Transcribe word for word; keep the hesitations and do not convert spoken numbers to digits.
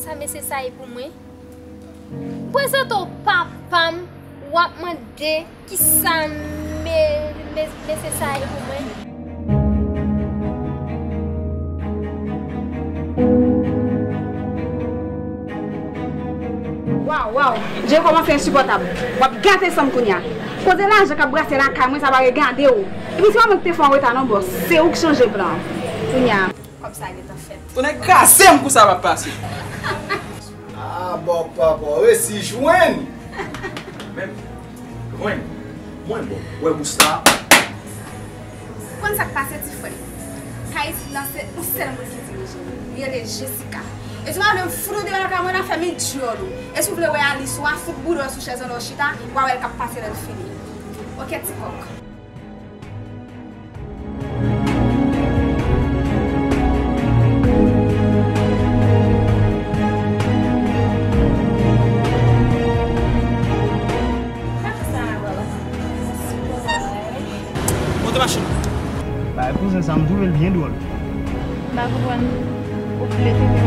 Sa mesye sa ye pou mwen? Prezante w papa m, w ap mande kisa me, me, mesye sa ye pou mwen. Waw, waw, Djey kòmanse ensipòtab. W ap gate san m kounye a. Koze lajan k ap brase lakay mwen, sa pa regade w. Epi se pa mwen ki te fè w an reta non, bòs. Se ou k chanje plan. Kounye a. Kòb sa gentan fèt. Tonnè kraze m kou sa p ap pase. Ah, bon, papa, w resi jwenn. Menm, mwen, mwen bon, wè bous la. Ou konn sa k pase, ti frè? Kay isit la, se yon sèl moun ki dirije l. Li rele Jessica. E si w pa vle m fout ou deyò lakay mwen, n a fè m yon dyòl ou. E si w vle wè Alice, w a fout bouda w sou chèz anlè w chita, w a wè l k ap pase lè l fini. Oke, ti kòk. Monte machin. Bay kouzen sa, m twouve l byen dwòl. M pa konprann. Ou vle tete